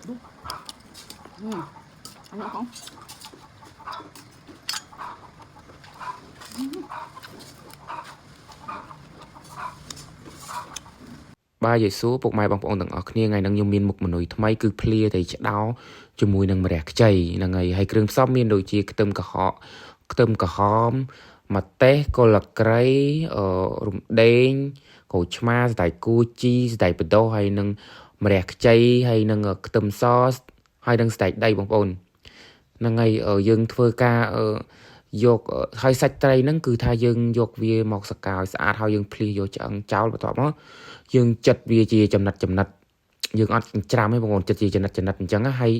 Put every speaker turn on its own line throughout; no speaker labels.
អញហង
បាទយេស៊ូពុកម៉ែបងប្អូនទាំងអស់គ្នាថ្ងៃនេះខ្ញុំមានមុខមនុយថ្មីគឺភ្លាត្រីឆ្ដោជាមួយនឹងម្រះខ្ចីហ្នឹងហើយហើយគ្រឿងផ្សំមានដូចជាខ្ទឹមក្រហកខ្ទឹមក្រហមម្ទេសគល់ក្រីអឺរំដេងក្រូចឆ្មាសណ្តែកគួជីសណ្តែកបណ្ដុះហើយនឹងម្រះខ្ចីហើយនឹងខ្ទឹមសហើយនឹងសណ្តែកដីបងប្អូនហ្នឹងហើយយើងធ្វើការអឺយកហើយសាច់ត្រីហ្នឹងគឺថាយើងយកវាមកសកាឲ្យស្អាតហើយយើងភ្លៀសយកឆ្អឹងចោលបន្ទាប់មក យើងចិត្តវាជាចំណិតចំណិតយើងអត់ច្រាំទេបងប្អូនចិត្តជាចំណិតចំណិតអញ្ចឹងហើយ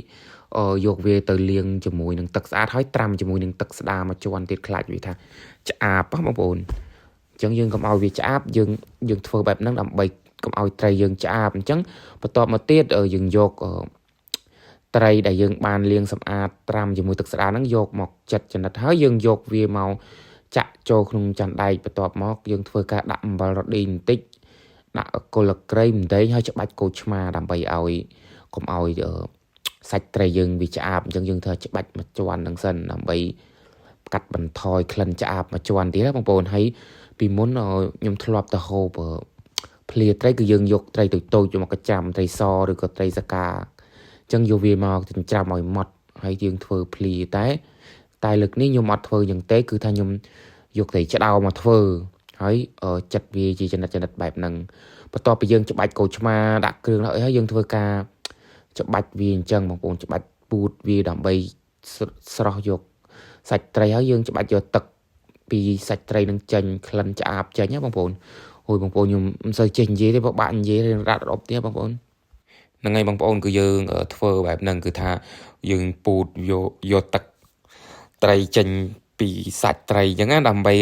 យកវាទៅលាងជាមួយនឹងទឹកស្អាតហើយត្រាំជាមួយនឹងទឹកស្ដារមួយជាន់ទៀតខ្លាចវាថាឆ្អាបបងប្អូនអញ្ចឹងយើងកុំឲ្យវាឆ្អាបយើងយើងធ្វើបែបហ្នឹងដើម្បីកុំឲ្យត្រីយើងឆ្អាបអញ្ចឹងបន្ទាប់មកទៀតយើងយកត្រីដែលយើងបានលាងសម្អាតត្រាំជាមួយទឹកស្អាតហ្នឹងយកមកចិត្តចំណិតហើយយើងយកវាមកចាក់ចូលក្នុងចានដែកបន្ទាប់មកយើងធ្វើការដាក់អំបិលរឌីបន្តិច ដាក់គល់ក្រីម្ទេសហើយច្បាច់គោឆ្មាដើម្បីឲ្យកុំឲ្យសាច់ត្រីយើងវាឆ្អាបអញ្ចឹងយើងធ្វើច្បាច់មួយជាន់ហ្នឹងសិនដើម្បីកាត់បន្ថយក្លិនឆ្អាបមួយជាន់ទៀតណាបងប្អូនហើយពីមុនខ្ញុំធ្លាប់ទៅហូបភ្លាត្រីគឺយើងយកត្រីតូចតូចយកមកកញ្ចាំត្រីសឬក៏ត្រីសកាអញ្ចឹងយកវាមកចិញ្ច្រាំឲ្យម៉ត់ហើយយើងធ្វើភ្លាតែតែលើកនេះខ្ញុំអត់ធ្វើយ៉ាងទេគឺថាខ្ញុំយកត្រីឆ្ដោមកធ្វើហើយចិត្តវាជាចំណិតចំណិតបែបហ្នឹងបន្ទាប់ពីយើងច្បាច់កូឆ្មាដាក់គ្រឿងហើយហើយយើងធ្វើការច្បាច់វាអញ្ចឹងបងប្អូនច្បាច់ពូតវាដើម្បីស្រោះយកសាច់ត្រីហើយយើងច្បាច់យកទឹកពីសាច់ត្រីនឹងចេញក្លិនឆ្អាបចេញណាបងប្អូនអូយបងប្អូនខ្ញុំមិនសូវចេះនិយាយទេពិបាកនិយាយរឿងរ៉ាត់រប់ទៀតបងប្អូនហ្នឹងហើយបងប្អូនគឺយើងធ្វើបែបហ្នឹងគឺថាយើងពូតយកយកទឹកត្រីចេញពីសាច់ត្រីអញ្ចឹងណាដើម្បី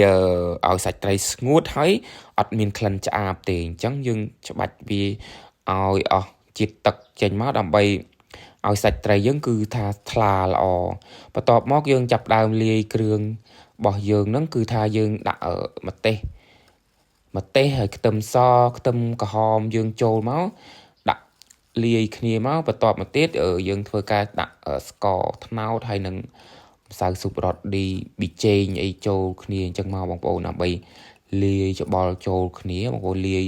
ឲ្យសាច់ត្រីស្ងួតហើយអត់មានក្លិនឆ្អាបទេអញ្ចឹងយើងច្បាច់វាឲ្យអស់ជាតិទឹកចេញមកដើម្បីឲ្យសាច់ត្រីយើងគឺថាថ្លាល្អបន្ទាប់មកយើងចាប់ដើមលាយគ្រឿងរបស់យើងហ្នឹងគឺថាយើងដាក់ម្ទេសម្ទេសហើយខ្ទឹមសខ្ទឹមក្រហមយើងចូលមកដាក់លាយគ្នាមកបន្ទាប់មកទៀតយើងធ្វើការដាក់ស្ករត្នោតហើយនឹងម្សៅស៊ុបរ៉តឌីប៊ីចេងអីចូលគ្នាអញ្ចឹងមកបងប្អូនដើម្បីលាយច្បល់ចូលគ្នាបងប្អូនលាយ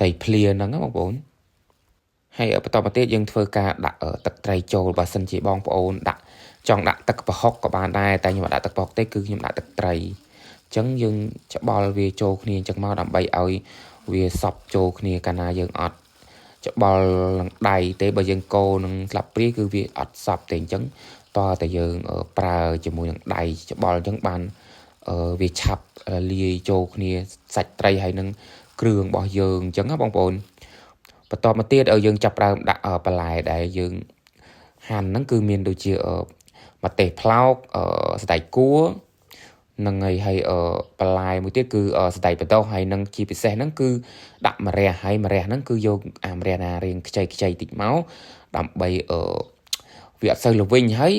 ត្រីភ្លាហ្នឹងណាបងប្អូនហើយបន្តមកទៀតយើងធ្វើការដាក់ទឹកត្រីចូលបើសិនជាបងប្អូនដាក់ចង់ដាក់ទឹកប្រហុកក៏បានដែរតែខ្ញុំអត់ដាក់ទឹកប្រហុកទេគឺខ្ញុំដាក់ទឹកត្រីអញ្ចឹងយើងច្បល់វាចូលគ្នាអញ្ចឹងមកដើម្បីឲ្យវាសព្វចូលគ្នាកាលណាយើងអត់ច្បល់នឹងដៃទេបើយើងកូរនឹងស្លាបព្រាគឺវាអត់សព្វទេអញ្ចឹងតើតែយើងប្រើជាមួយនឹងដៃច្បល់អញ្ចឹងបានវាឆាប់លាយចូលគ្នាសាច់ត្រីហើយនឹងគ្រឿងរបស់យើងអញ្ចឹងណាបងប្អូនបន្តមកទៀតឲ្យយើងចាប់ផ្ដើមដាក់បន្លែដែលយើងហាន់ហ្នឹងគឺមានដូចជាម្ទេសប្លោកសណ្តែកគួរនឹងហើយហើយបន្លែមួយទៀតគឺសណ្តែកបណ្ដុះហើយនឹងជាពិសេសហ្នឹងគឺដាក់ម្រះហើយម្រះហ្នឹងគឺយកអាម្រះណារៀងខ្ចីខ្ចីតិចមកដើម្បីវាអត់សូវល្វីងហើយ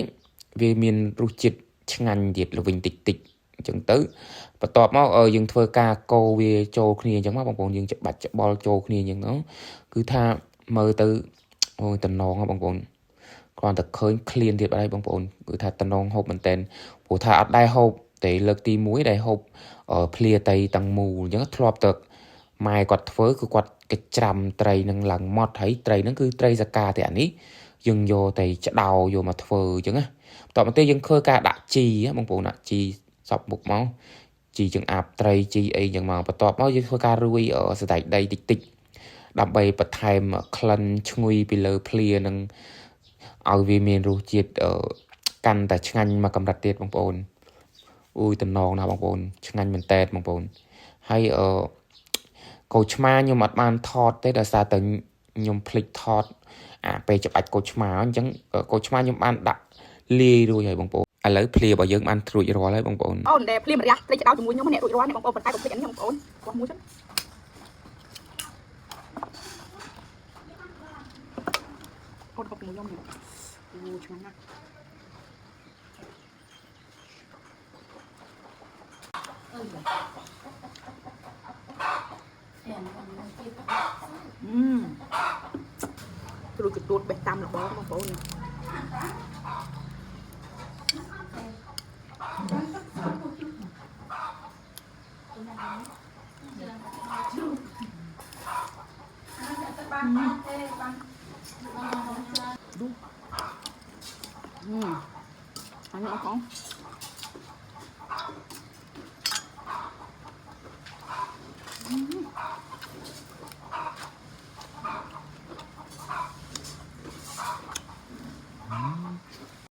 វាមានរសជាតិឆ្ងាញ់ទៀតល្វីងតិចតិចអញ្ចឹងទៅបន្ទាប់មកយើងធ្វើការកូរវាចូលគ្នាអញ្ចឹងមកបងប្អូនយើងច្បាច់ច្បល់ចូលគ្នាអញ្ចឹងទៅគឺថាមើលទៅអូយតំណងបងប្អូនគ្រាន់តែឃើញឃ្លានទៀតបាត់ហើយបងប្អូនគឺថាតំណងហូបមែនតែនព្រោះថាអត់ដែរហូបតែលើកទី1ដែលហូបភ្លាត្រីតាំងមូលអញ្ចឹងធ្លាប់ទៅម៉ែគាត់ធ្វើគឺគាត់កច្រាំត្រីនឹងឡើងម៉ត់ហើយត្រីហ្នឹងគឺត្រីសកាតែអានេះយើងយកតែឆ្ដោយកមកធ្វើអញ្ចឹងណាបន្តមកទៀតយើងធ្វើការដាក់ជីបងប្អូនដាក់ជីសពមុខមកជីចង្អាបត្រីជីអីចឹងមកបន្ទាប់មកយើងធ្វើការរួយសណ្តែកដីតិចតិចដើម្បីបន្ថែមក្លិនឈ្ងុយពីលើភ្លានឹងឲ្យវាមានរសជាតិកាន់តែឆ្ងាញ់មកកម្រិតទៀតបងប្អូនអូយតំណងណាស់បងប្អូនឆ្ងាញ់មែនតើបងប្អូនហើយអឺកូឆ្មាខ្ញុំអត់បានថតទេដោយសារតែខ្ញុំភ្លេចថតអាពេលច្បាច់កូឆ្មាអញ្ចឹងកូឆ្មាខ្ញុំបានដាក់លាយរួចហើយបងប្អូនឥឡូវភ្លារបស់យើងបានត្រួចរាល់ហើយបងប្អូន
អូនដែលភ្លាមរះត្រីឆ្ដោជាមួយខ្ញុំនេះរួចរាល់នេះបងប្អូនប៉ុន្តែកុំភ្លេចអានេះបងប្អូនបោះមួយសិនអូនហូបជាមួយខ្ញុំនេះអូឆ្ងាញ់ណាស់អឺ ជ្រួចកទួតបេះតាមលបងបងប្អូនអឺអញអត់កង